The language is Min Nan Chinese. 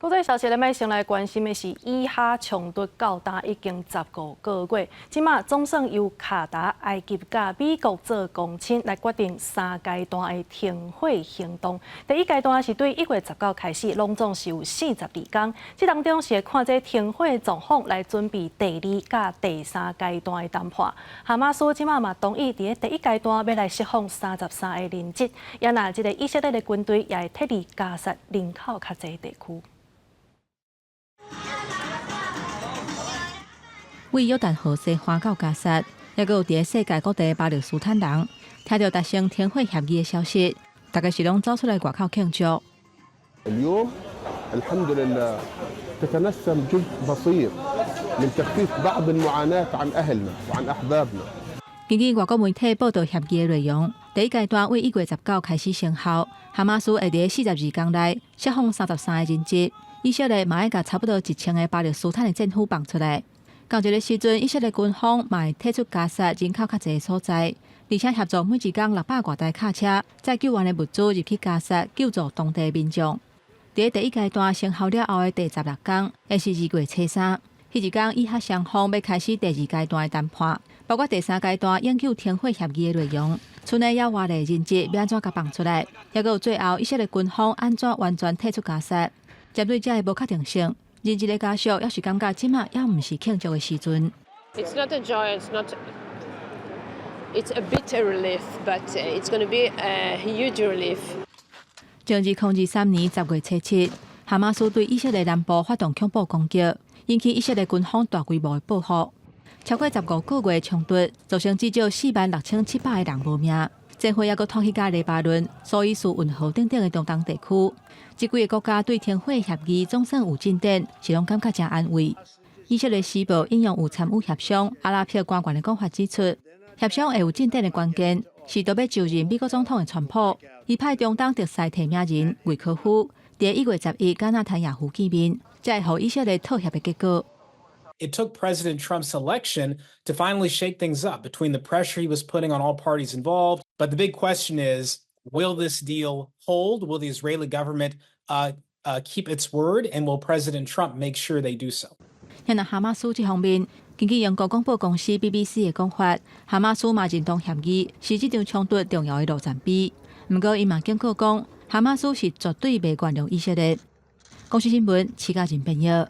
國際消息咧，欲先來關心的是以哈衝突到今已經15個月，這馬總算由卡達、埃及佮美國做公親來決定三階段的停火行動。第一階段是對1月19開始，攏總是有42工，這當中是會看這停火狀況來準備第二佮第三階段的談判。哈馬斯這馬嘛同意佇第一階段欲來釋放33個人質，也若這个以色列的軍隊也會撤離加薩人口較濟地區。位約旦河西岸到加薩，猶閣有佇世界各地巴勒斯坦人，聽著達成停火協議的消息，大家是攏走出來外口慶祝。 اليوم الحمد لله تتنسم جزء بسيط من تخفيف بعض المعاناة عن أهلنا وعن أحبابنا。根據外國媒體報道協議的內容，第一階段為1月19開始生效，哈馬斯會佇42工內釋放33個人質，以色列嘛愛共差不多1000個巴勒斯坦的戰俘放出來。仝一个時陣，以色列軍方嘛會退出加薩人口較濟的所在，而且協助每一工600外台卡車載救援的物資入去加薩救助當地民眾。佇第一階段生效了後的第16工，也是2月初3，彼一工以哈雙方欲開始第二階段的談判，包括第三階段永久停火協議的內容，賰的猶偌濟人質欲按怎共放出來，猶閣有最後以色列軍方按怎完全退出加薩。針對這个無確定性，人質的家屬猶是感覺這馬猶毋是慶祝的時陣。 It's not a joy. It's not. It's a bitter relief, but it's going to be a huge relief. 從2023年10月初7，哈馬斯對以色列南部發動恐怖攻擊，引起以色列軍方大規模的報復。超過15個月衝突，造成至少46,700個人無命。戰火猶閣拖去到黎巴嫩、蘇伊士運河等等的中東地區。這幾个國家對停火協議總算有進展，是攏感覺誠安慰。以色列時報引用有參與協商阿拉伯官員的講法指出，協商會有進展的關鍵是著欲就任美國總統的川普，伊派中東特使提名人魏科夫佇1月11佮納坦雅胡見面，才會予以色列妥協的結果。 It took President Trump's election to finally shake things up between the pressure he was putting on all parties involved. But the big question is, will this deal hold? Will the Israeli government keep its word? And will President Trump make sure they do so? 若哈馬斯這方面，根據英國廣播公司 BBC 的講法，哈馬斯嘛認同協議是這場衝突重要的路線碑。毋過，伊嘛警告講，哈馬斯是絕對袂原諒以色列。公視新聞，徐家仁編譯。